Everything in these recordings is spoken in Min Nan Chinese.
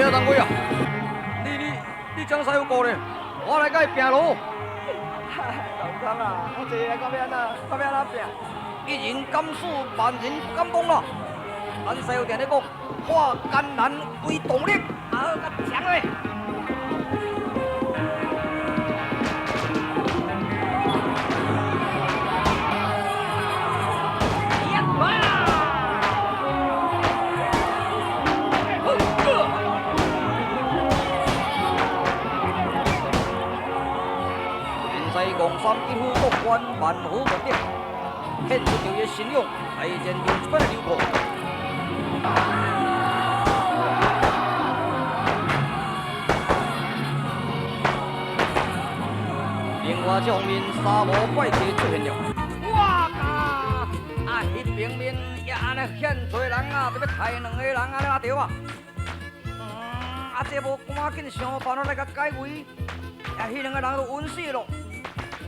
欸，东辉啊，你你你将师傅顾咧，我来共伊拼囉。老三啊，我一个人到欲按怎，到欲按怎拼？一人敢死，萬人不敢當啦。咱師傅定咧講，化艱難為動力，啊好，較強咧。戇三一夫過關，萬夫莫敵，顯出著伊的神勇，來戰又一擺的流寇。另外這方面，沙無怪客出現了。哇靠！啊，彼邊面也按呢遐濟人啊，欲刣兩个人按呢啊著啊。啊，這無趕緊想辦法來共解圍，啊，彼兩个人都暈死囉。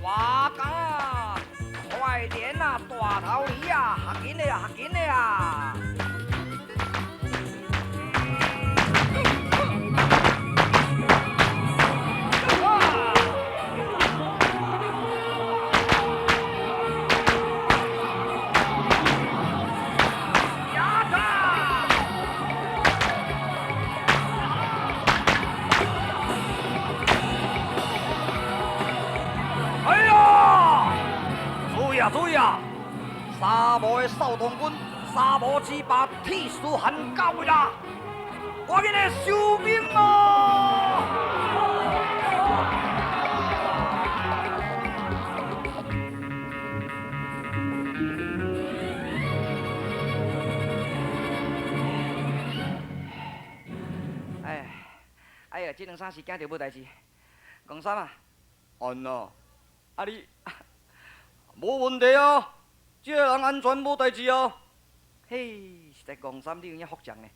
哇靠！快點啊，大頭魚啊，較緊的啊，較緊的啊！注意啊！沙无的少统军，沙无之霸铁丝汉到位啦！赶紧来收兵哦！哎，哎呀，這兩三時驚著無代誌，戇三啊，按怎？啊你？無問題啊，這个人安全無代誌啊。嘿，實在戇三你有影福將呢。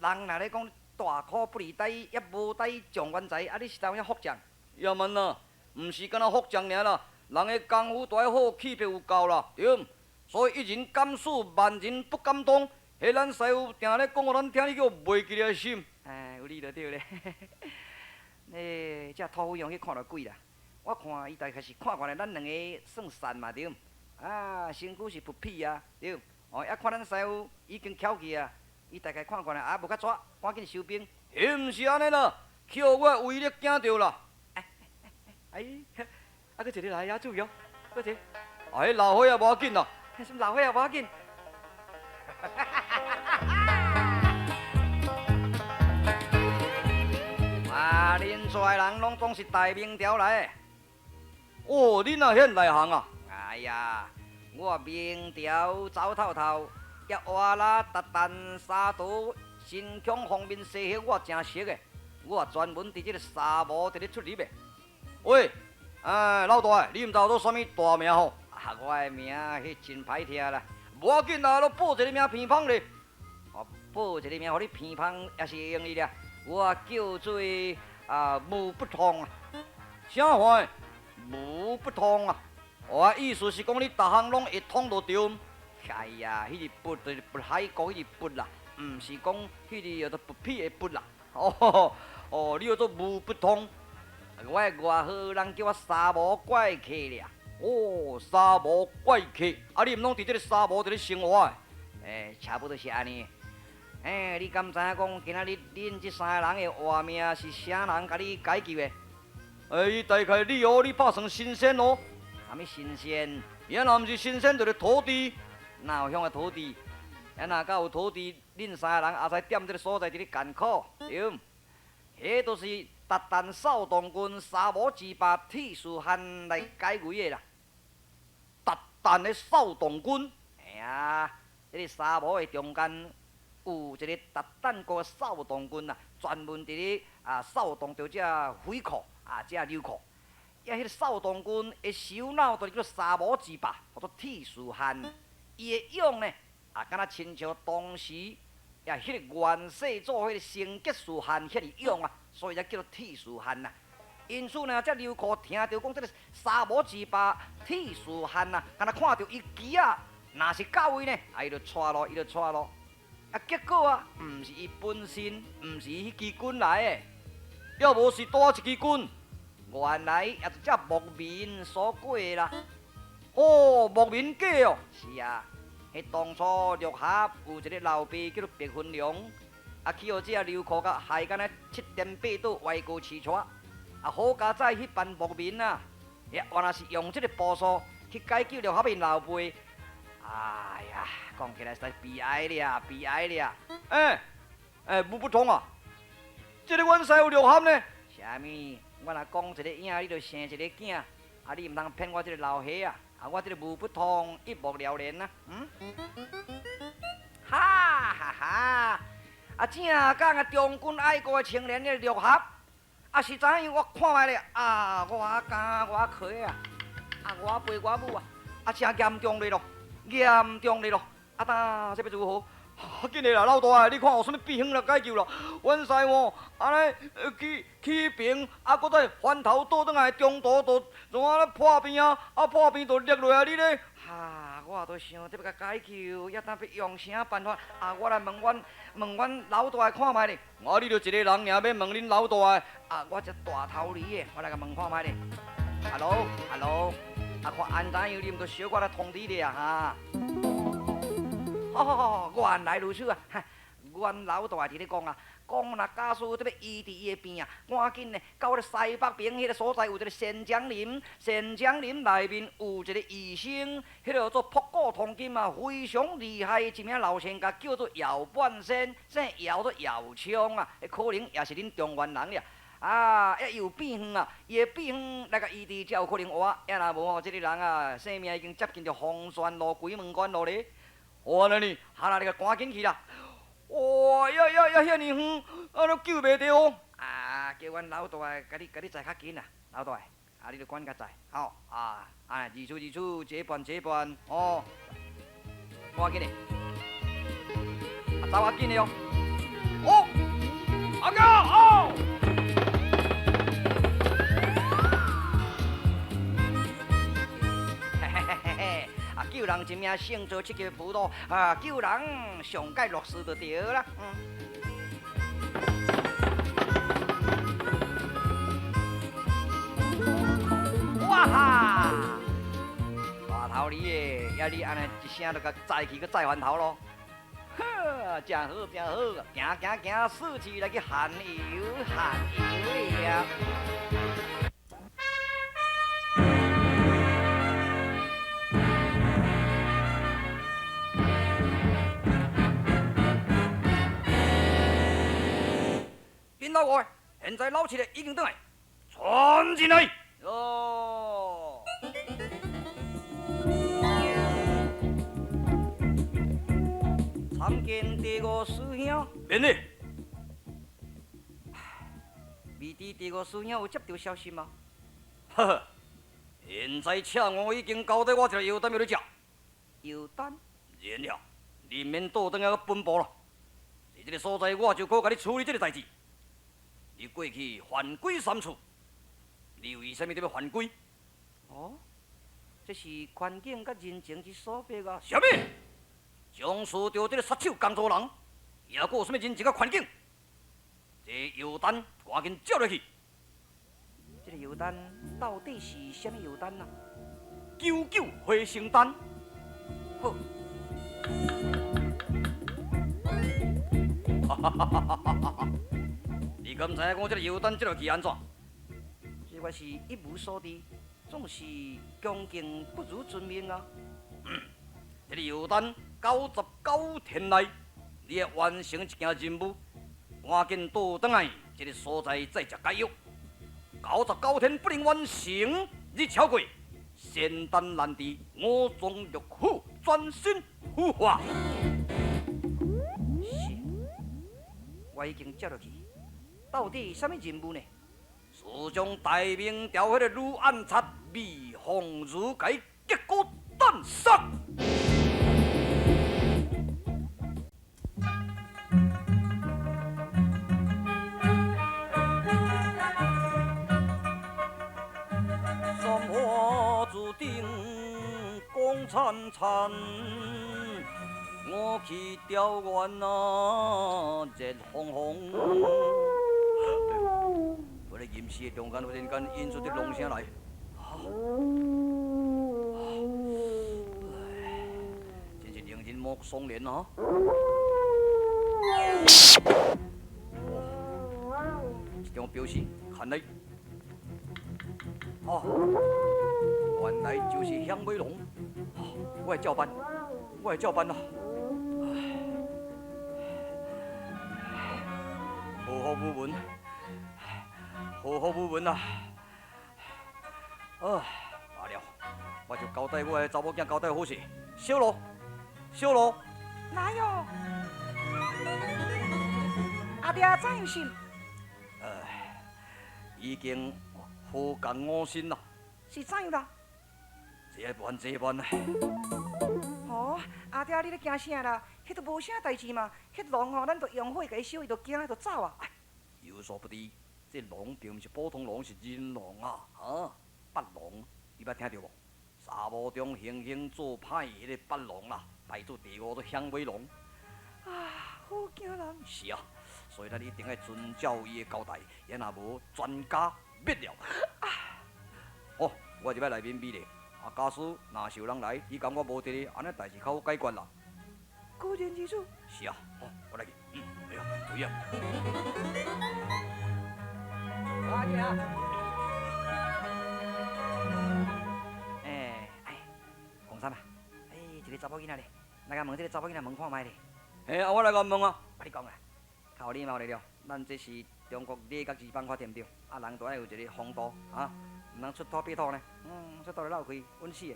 人若咧講大可不離呆，也無呆狀元才，啊你實在有影福將。也慢啊，毋是干焦福將爾啦，人的功夫都愛好，氣魄有夠啦，對毋？所以一人敢死，萬人不敢當。彼咱師傅定咧講予咱聽，你叫袂記得心。哎，有理就對咧。欸，這土匪用去看著鬼啦。我看伊大概是看慣咧，咱兩個算散嘛對毋？啊，身軀是伏屁啊對毋？哦，抑看咱師傅已經翹起啊，伊大概看慣咧，啊，無較抓，趕緊收兵。彼毋是按呢啦，去予我的威力驚著啦！哎哎啊，閣一个來啊，注意哦，閣一個。啊，彼老伙仔無要緊啦。啥物老伙仔無要緊？啊，恁遮的人攏總是大明朝來的。哦，恁也遐內行啊！哎呀，我明朝走透透，也瓦剌、韃靼、沙陀、新疆方面西域，我誠熟的。我專門佇這个沙漠佇咧出入的。喂，哎，老大，你毋知有做啥物大名吼？啊，我的名彼真歹聽啦。無要緊啦，攏報一个名偏芳咧。哦，報一个名予你偏芳也是會用得啦。我叫做啊，無不通啊。啥話？無不通啊！我意思是講，你逐項攏會通就對。哎呀，彼个不就是渤海國彼個不啦，毋是講彼个叫做伏屁的不啦。哦哦，你叫做無不通。我的外號人叫我沙無怪客咧。哦，沙無怪客，啊，你毋攏佇這个沙漠佇咧生活的？欸，差不多是按呢。欸，你敢知影講今仔日恁這三个人的活命是啥人共你解救的？欸，大概你哦，你拍算神仙哦？啥物神仙？伊若毋是神仙，就是土地。哪有遐个土地？啊，若敢有土地，恁三个人也使踮這个所在佇咧艰苦，對毋？彼都是韃靼少統軍沙無之霸鐵樹漢來解圍的啦。韃靼的少統軍？嘿啊，這个沙漠的中間有一个韃靼國少統軍啊，專門佇咧啊掃蕩著這匪寇啊，這流寇。啊，彼个少統軍的首腦就是叫做沙無之霸，號做鐵樹漢。伊的勇呢，啊，敢若親像當時啊，彼个元世祖彼个成吉思汗遐爾勇啊，所以才叫做鐵樹漢啊。因此呢，這流寇聽著講這个沙無之霸鐵樹漢啊，敢若看著伊旗仔，若是到位呢，啊，伊就帶路，伊就帶路。啊，结果啊，毋是伊本身，毋是彼支棍来的，也无是佗一支棍，原来也是这木棉所过的啦。哦，木棉果哦，是啊，彼当初六合有一个老爸叫做白云龙，啊，去予这流寇共害甲呢七颠八倒，歪过刺带。啊，好佳哉，彼班木棉啊，原来是用这个步数去解救六合𪜶老爸。哎呀，讲起来实在悲哀了，悲哀了。欸，欸，无不通啊！这个阮师有六合呢？啥物？我若讲一个影，你就生一个囝。啊，你毋通骗我这个老伙啊！啊，我这个无不通一目了然啊！嗯？哈哈哈！啊，正讲啊，忠君爱国的青年的六合。啊，是怎样？我看觅咧，啊，我敢我亏啊，啊，我爸我母啊，啊，真严重咧咯，严重咧咯，啊，当这欲如何？紧的啦，老大，你看有啥物秘方来解救啦？阮师傅按呢去起兵，啊，阁再翻头倒转来，中途就怎啊破病啊？啊，破病就裂落啊！你咧？哈，我都想得欲共解救，犹当欲用啥办法？啊，我来问阮问阮老大看觅咧。啊，你著一个人尔，欲问恁老大的？啊，我这大头梨的，我来共问看觅咧。Hello，Hello，啊，看按怎样，你毋著小可来通知咧啊？哈。哦，原来如此啊！阮老大伫咧讲啊，讲若假使得欲医治伊的病啊，赶紧呢到咧西北边彼个所在有一个仙掌林，仙掌林内面有一个医生，彼个做博古通今啊，非常厉害的一名老仙家，叫做姚半仙，姓姚做姚昌啊，可能也是恁中原人了。啊，犹有秘方啊，伊的秘方来共医治才有可能活，犹若无吼，这个人啊，性命已经接近著黄泉路、鬼门关路咧。哦，按呢，好啦，你共赶紧去啦！哇，遐遐遐遐尔远，啊，都救袂著哦！啊，叫阮老大共你共你载较紧啦，老大，啊，你著管共载，吼啊，啊，二处二处，这半这半，哦，赶紧的，啊，走较紧的哦，哦，阿哥，哦。救人一命胜造七级浮屠啊！救人上盖乐事就对啦。嗯。哇哈！大头你的，犹你按呢一声就共载去，阁载翻头咯。呵，真好真好，行行行，四处来去闲游闲游了。恁老五，现在老七的已经转来，传进来。哦。参见第五师兄。免礼。未知第五师兄有接到消息吗？呵呵，现在赤五已经交代我一个药单欲你食。药单？然了，你免倒转来本部了。伫这个所在，我就可共你处理这个代志。你过去犯规三处，你为啥物得欲犯规？哦，这是环境佮人情之所逼啊！啥物？将事着这个杀手工作人，也阁有啥物人情佮环境？这药单赶紧接落去。这个药单到底是啥物药单啊？九九回生丹。好。哈哈哈哈哈哈！你敢知影我这个药单接落去按怎？这我是一无所知，总是恭敬不如遵命啊。嗯，这个药单99天内，你要完成一件任务，赶紧倒转来这个所在再食解药。99天不能完成，你超过仙丹难治，五脏六腑全身腐化。是，我已经接落去。到底啥物任务呢？是将大明朝彼个女暗杀美凤如共结果斩杀。山花之顶讲灿灿，我去調原啊，熱烘烘。我咧吟詩的中間忽然間引出這龍聲來，真是令人毛骨悚然啊！這張標識看來，哦，原來就是響尾龍。我會照辦，我會照辦啦。何福無門，何福無門啊！啊，罷了，我就交代我的查某囝交代好勢。小羅，小羅，來喲！阿爹怎樣心？唉，已經好感我心啦。是怎樣啦？這辦這辦啊！哦，阿爹，你咧驚啥啦？彼都無啥代誌嘛，彼龍吼，咱就用火共伊燒，伊就驚，就走啊！有所不知，這龍並毋是普通龍，是人龍啊！啊，八龍，你捌聽著無？沙漠中行行做歹彼个八龍啦，排做第五做響尾龍。啊，好驚人！是啊，所以咱一定愛遵照伊的交代，也若無全家滅了。啊！哦，我這擺內面美咧。啊，假使若是有人來，你感覺無佇咧，按呢代誌較好解決啦。果然如此。是啊，好，我來去。嗯，哎呀，對啊。阿姐啊。哎，哎，黃三啊，哎，一個查某囡仔咧，來共問這個查某囡仔問看覓咧。嘿啊，我來共問啊。我你講啦，較有禮貌咧了。咱這是中國禮節之邦，看對毋對？啊，人都愛有一個風度啊。毋通出土變土呢，嗯，出土就落開，穩死的。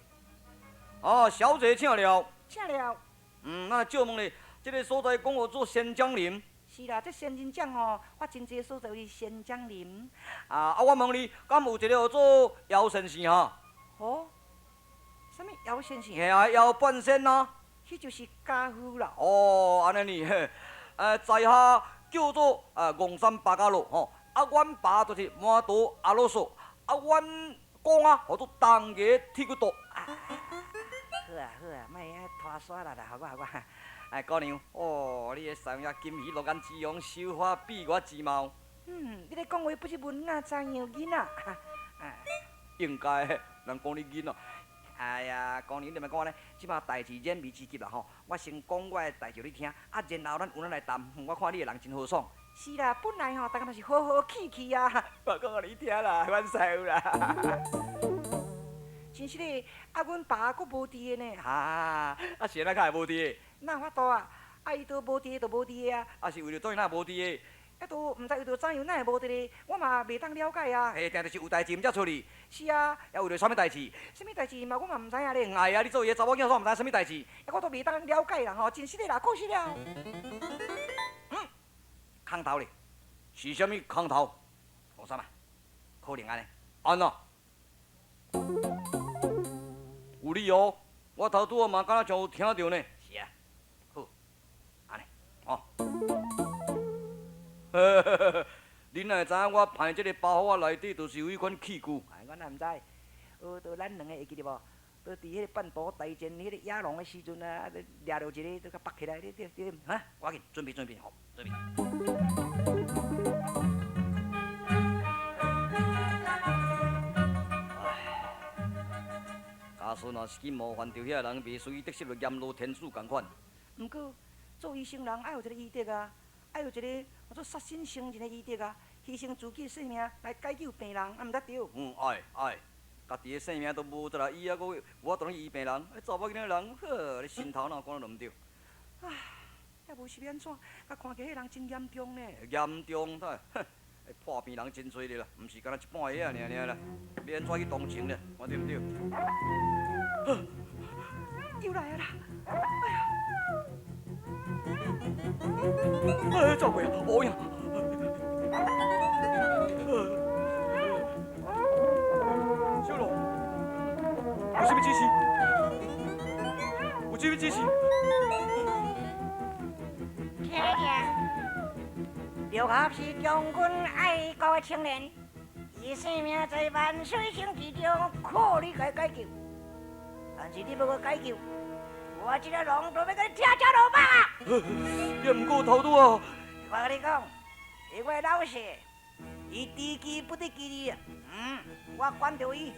哦，小姐請了。請了。嗯，那借問咧，這個所在講號做仙掌林。是啦，這仙人掌吼，我真濟所在有仙掌林。啊啊！我問你，敢有一個號做姚先生哈？哦，啥物姚先生？嘿啊，姚半仙啊。彼就是家父啦。哦，按呢呢，在下叫做啊戇三巴加洛吼，啊，阮爸就是摩托阿羅索。啊，阮公啊，號做東崖鐵骨道。好啊好啊，莫遐拖沙啦啦，予我予我。哎，姑娘，哦，你的三眼金魚鹿眼之王，羞花闭月之貌。嗯，你咧講話不是文雅怎樣囡仔？應該，人講你囡仔。哎呀，姑娘，你莫講按呢，這擺代誌燃眉之急啦吼，我先講我的代誌予你聽，啊，然後咱有哪來談。我看你的人真豪爽。是啦，本來吼，大家嘛是和和氣氣啊。我講予你聽啦，阮師傅啦。真實的，啊，阮爸閣無佇的呢。啊，啊是按怎較會無佇的？哪有法度啊？啊，伊都無佇的，就無佇的啊。啊，是為著怎樣哪會無佇的？啊，都毋知為著怎樣哪會無佇的，我嘛袂當了解啊。嘿，定著是有代誌毋才出去。是啊，猶為著啥物代誌？啥物代誌嘛，我嘛毋知影咧。哎呀，你做伊的查某囝，煞毋知啥物代誌？啊，我都袂當了解啦吼，真實的啦，確實了。嗯，空頭咧，是啥物空頭？講啥嘛？可能按呢？按怎？有理哦，我頭拄仔嘛敢若像有聽著呢。是啊，好，按呢，哦。恁哪會知影我派這個包袱仔內底就是有彼款器具？哎，我哪毋知？哦，都咱兩個會記得無？都佇彼個半途大戰彼個野狼的時陣啊，掠著一個，都共縛起來，你對對，哈，趕緊準備準備好，準備。假使若是去冒犯著遐人，袂隨得失就閻羅天子仝款。毋過做醫生人愛有一個醫德啊，愛有一個做殺身成仁的醫德啊，犧牲自己的性命來解救病人，啊，毋才對。嗯，愛愛，家己的性命都無得來醫啊，閣無法度去醫病人，查某囡仔人，呵，你心頭哪有講得毋對？唉，也無是欲按怎，佮看起彼人真嚴重呢。嚴重，哼，破病人真濟咧啦，毋是干焦一半个仔爾爾啦，欲按怎去同情咧？看對毋對？又來啊啦！哎呀！哎，走過啊！哦呀！小羅，有啥物指示？有啥物指示？聽聽，劉合是將軍愛國的青年，伊性命在萬水生之中，靠你共解救。但是你欲閣解救，我我這个龍都欲共你拆成落肉啊！也毋過頭拄啊！我共你講，我的老師，伊知己不得其利啊！嗯，我管著伊，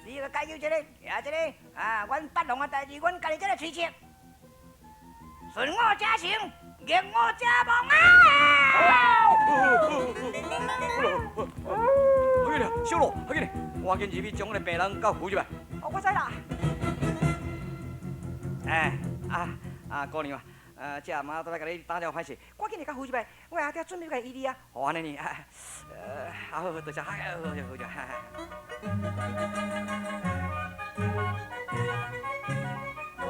你去解決這個，也這個啊，阮八龍的代誌，阮家己才來揣測。順我者成，逆我者亡啊！快緊，小羅，快緊，趕緊入去將那個病人佮扶入來。哦，我知啦。哎，啊啊，姑娘啊，這媽都來共你打了歹勢，趕緊來共扶入來，我阿爹準備共醫你啊。好按呢呢，啊，好好，多謝，好好好，哦，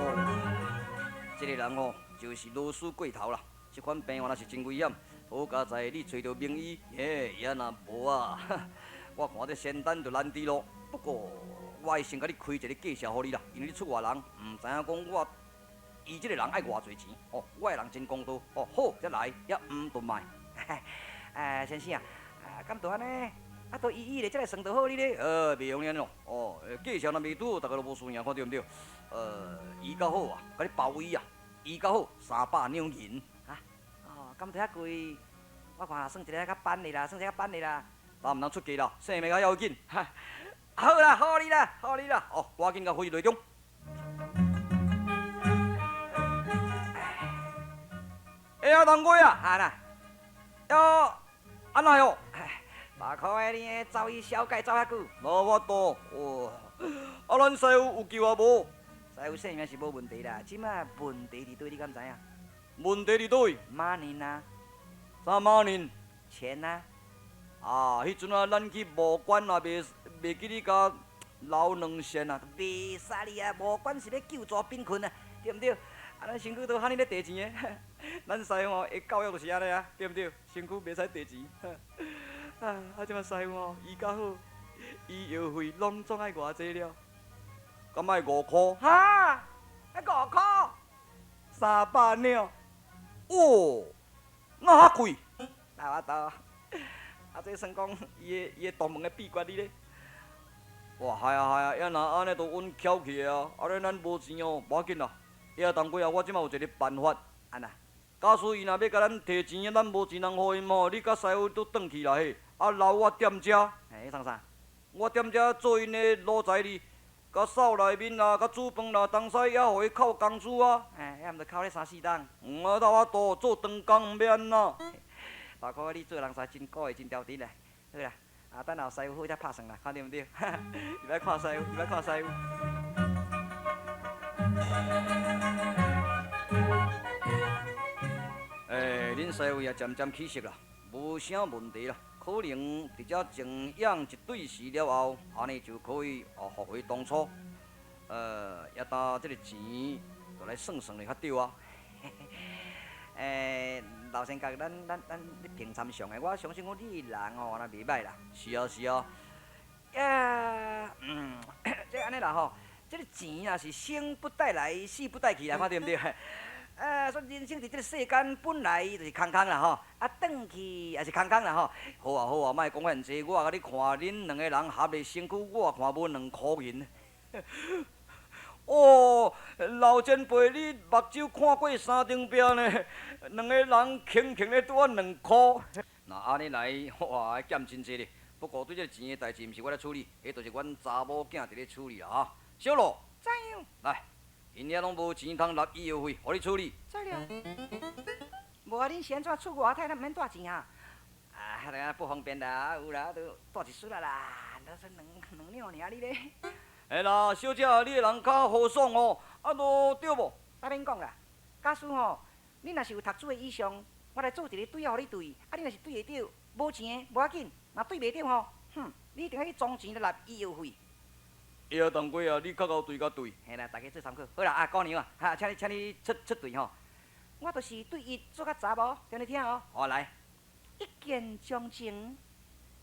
這個人哦，就是老死過頭啦。這款病患若是真危險，好佳哉你揣著名醫，嘿，也若無啊，我看這仙丹就難治咯。不過我會先共你開一个介紹予你啦，因為你出外人，毋知影講我醫這个人愛偌濟錢哦。我的人真公道哦，好才來，也毋就賣。先生啊，敢就按呢？啊，都醫醫咧，才來算就好你咧。袂用按呢咯，哦，介紹若袂拄，大家都無輸贏，看對毋對？醫較好啊，共你包醫啊，醫較好，300兩銀。啊，哦，敢就遐貴？我看算一个較便宜啦，算一个較便宜啦。咱毋通出價啦，性命較要緊。好啦，好你啦，好你啦，哦，趕緊共扶入內中。哎呀，东哥啊，啊啦，呀，按怎哟？无可能你走伊小解走遐久。无法度，哦，啊，咱师傅有救啊无？师傅性命是无问题啦，这马问题伫佗，你敢知影？问题伫佗？Money 啊？啥 money？钱啊？啊，彼阵啊，咱去无关也袂记你共留两线啊。袂使你啊！无关是欲救助贫困啊，对毋对？啊，咱身躯都哈呢咧提钱的，咱师傅吼的教育就是按呢啊，对毋对？身躯袂使提钱。啊，啊，这马师傅吼医较好，医药费拢总爱偌济了？敢爱5箍？哈？爱5箍？ 300两？哦，那较贵？哪法度？啊，这算讲伊的独门的秘诀你咧？哇，系啊系啊，啊若按呢都阮翘起的啊，啊，咱无钱哦，无要紧啦。叶东贵啊，我这马有一个办法。按怎？假使伊若欲共咱提钱，咱无钱通予𪜶吼，你佮师傅都转去啦嘿。啊，留我踮遮。嘿，创啥？我踮遮做𪜶的奴才哩，佮扫内面啦，佮煮饭啦，东西也予伊扣工资啊。嘿，遐毋著扣咧三四冬。嗯啊，哪法度做长工，欲按怎？大哥，你做人师真古意，真调直啦。好啦，啊，等后师傅好才拍算啦，看对毋对？入来看师傅，入来看师傅。欸，恁师傅也渐渐起色啦，无啥问题啦。可能伫遮静养一对时了后，按呢就可以啊复回当初。也当这个钱，就来算算咧较对啊。欸，老先觉，咱咧平参详的，我相信讲你人吼，若袂䆀啦。是啊，是啊。呀，这按呢啦吼，这个钱啊是生不带来，死不带去啦，看对毋对？说人生伫这个世间本来就是空空啦吼，啊，转去也是空空啦吼。好啊好啊，莫讲遐济，我共你看，恁两个人合咧身躯，我看无2箍银。哦，老前辈，你目睭看过三重壁呢？两个人轻轻咧拄仔2箍。若按呢来，哇，减真济咧。不过对这个钱的代志，毋是我咧处理，彼就是阮查某囝伫咧处理啦哈。小罗，怎样？来，𪜶遐拢无钱通纳医药费，予你处理。知了。无啊，恁是按怎出外太，咱毋免带钱啊？啊，那不方便啦，有啦，都带一丝啦啦，都剩两两尔你咧。嘿啦，小姐，你的人较豪爽哦，啊，都对无？我免讲啦，假使吼，你若是有读书的意向，我来做一个对仔予你对，啊，你若是对会著，无钱的无要紧，若对袂著吼，哼，你一定爱去装钱来纳医药费。会啊，东贵啊，你较𠢕对较对。嘿啦，大家做参考。好啦，啊，姑娘啊，哈，请你出对吼。我就是对伊做较杂无，听你听哦。好，来。一见钟情，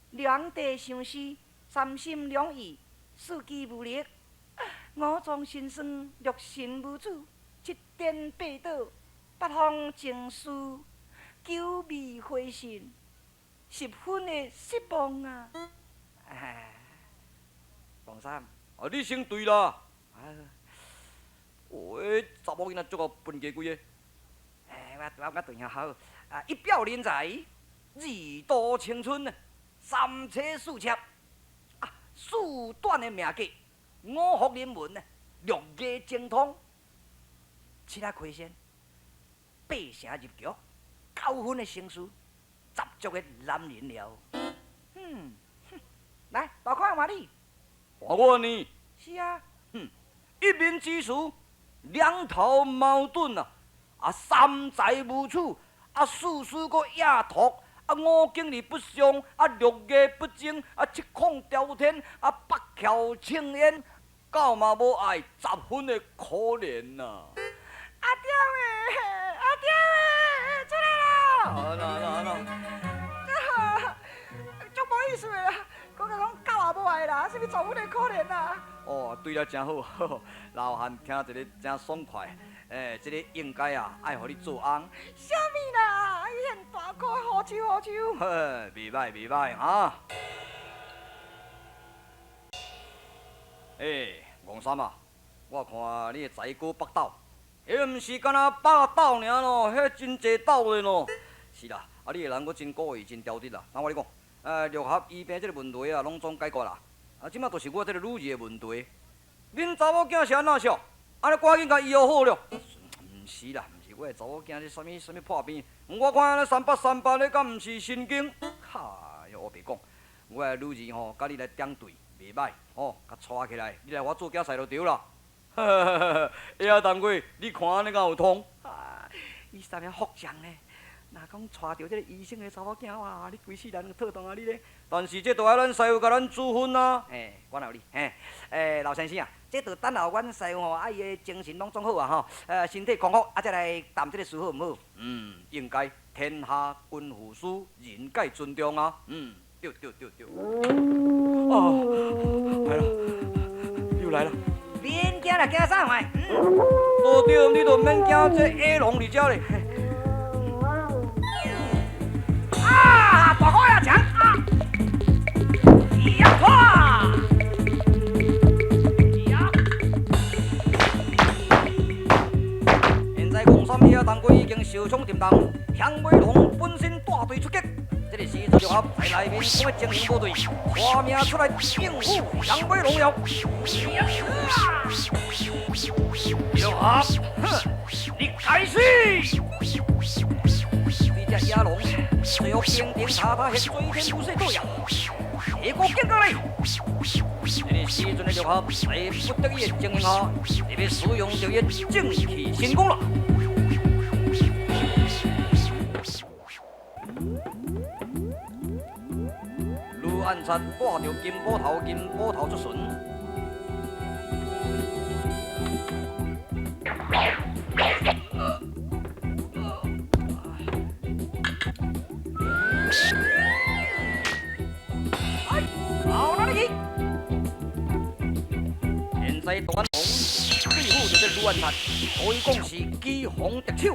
两地相思，三心两意。四肢无力，五脏心酸，六神无主，七颠八倒，八方情思，九味灰心，十分的失望啊！哎，黄三，啊，你先对啦。啊，哦，彼查某囡仔足夠分家幾个。哎，我拄仔我對遐好，啊，一表人才，二度青春，三妻四妾，啊，四短的命格，五福臨門，六藝精通，七仔開仙，八成入局，九分的成事，十足的男人了。嗯，來，大看看你。看我呢？是啊。哼，一面之詞，兩頭矛盾啊！啊，三才無處，啊，事事閣野託，啊，五經而不上，啊，六藝不精，啊，七孔朝天，啊，八竅青煙，九嘛無愛，十分的可憐啊！阿爹欸，阿爹欸，出來啦！啊啦啦啦！足無意思的啦，閣講九也無愛啦，啥物十分的可憐啦！哦，對了，真好，老漢聽一个真爽快。欸，這個應該啊，愛予你做翁。啥物啦？現大箍好手好手。呵，袂歹袂歹哈。欸，王三啊，我看你的才高八斗，彼毋是干焦百斗爾咯，彼真濟斗的咯。是啦，啊，你的人閣真古意，真挑剔啦。那我跟你講，六合醫病這個問題啊，攏總解決啦。啊，這馬就是我這個女兒的問題。恁查某囝是按怎想？按呢趕緊共醫好了。毋是啦，毋是我的查某囝，這啥物啥物破病？我看按呢三八三八的，敢毋是神經？哈，烏白講，我的女兒吼，佮你來點對，袂歹吼，共娶起來，你來我做囝婿就對啦。欸啊，陳貴，你看按呢敢有通？啊，伊啥物福相呢？若講娶著這個醫生的查某囝，哇！你規世人就妥當啊，你咧。但是這都愛咱師傅共咱主分啊。嘿，我有你，嘿，欸，老先生啊，這就等候阮師傅吼，啊，伊的精神攏總好啊，吼，身體康復，啊，再來談這個事好毋好？嗯，應該。天下軍父師，人皆尊重啊。嗯，對對對對。哦，來了，又來了。免驚啦，驚啥貨？無對，你就免驚，這野狼佇遮咧。啊！大哥呀，強啊！呀哇！呀！現在黃三爺啊，陳貴已經受傷沉重，響尾龍本身帶隊出擊，這個時陣六合在內面講的情形無對，活命出來應付響尾龍了。六合，哼，你該死！你這野狼，最後平平塌塌，水天不水倒呀！結果警告你，這個時陣的六合在不得已的情形下，特別使用著伊的正氣神功啦。女暗殺帶著金斧頭，金斧頭出巡。現在杜安紅對付著這女暗殺，可以講是棋逢敵手。